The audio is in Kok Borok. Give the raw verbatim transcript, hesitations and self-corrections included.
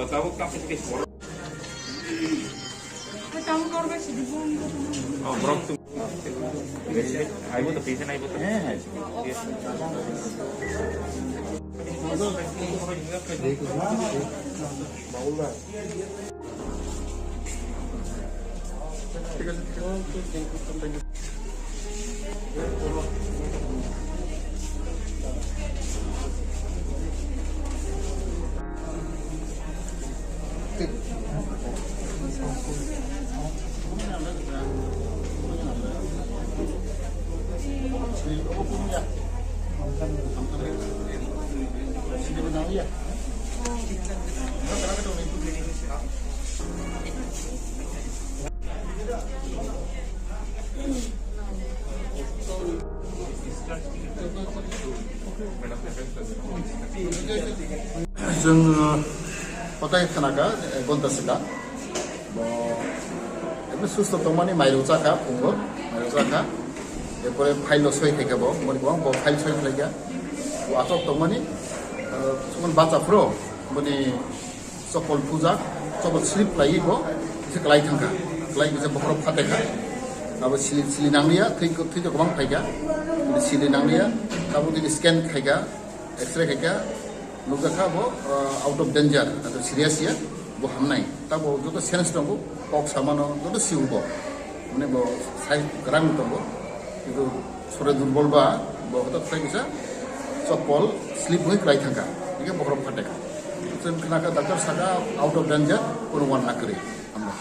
Tabuk tapis ke borok. Borok tu. Aibo to, patient aibo to. Chwng, uh, kotai khna kha, ek ghonta swkang. Bo, ekdom susto tongmani mairok chakha, phungo, mairok chakha. Erpore file lo soi khaikha bo, boni bo, bo file soi khlaikha. Bo achok tongmani, uh, sumon bacha phro, boni chopol puja, chopol slip khlaiwi bo, kisa klai thangkha. Klai kisa bokhorok phatekha. Abo sili, sili nangliya, thwi, thwi to kwbang phaikha. Sili nangliya, tabuk tini scan khaikha, X-ray khaikha, nukjakha bo, uh, out of danger, ado serious ya, bo hamnai. Tabo joto sense tongo, kok samano, joto siu bo. Mane bo sai kwrang tongo. Kintu sore durbol ba, bo hotok sai kisa chopol slip hui klai thangkha. Ike bokhorok phatekha. Chwng khnakha doctor saka out of danger, kono wan nakri. Hambai.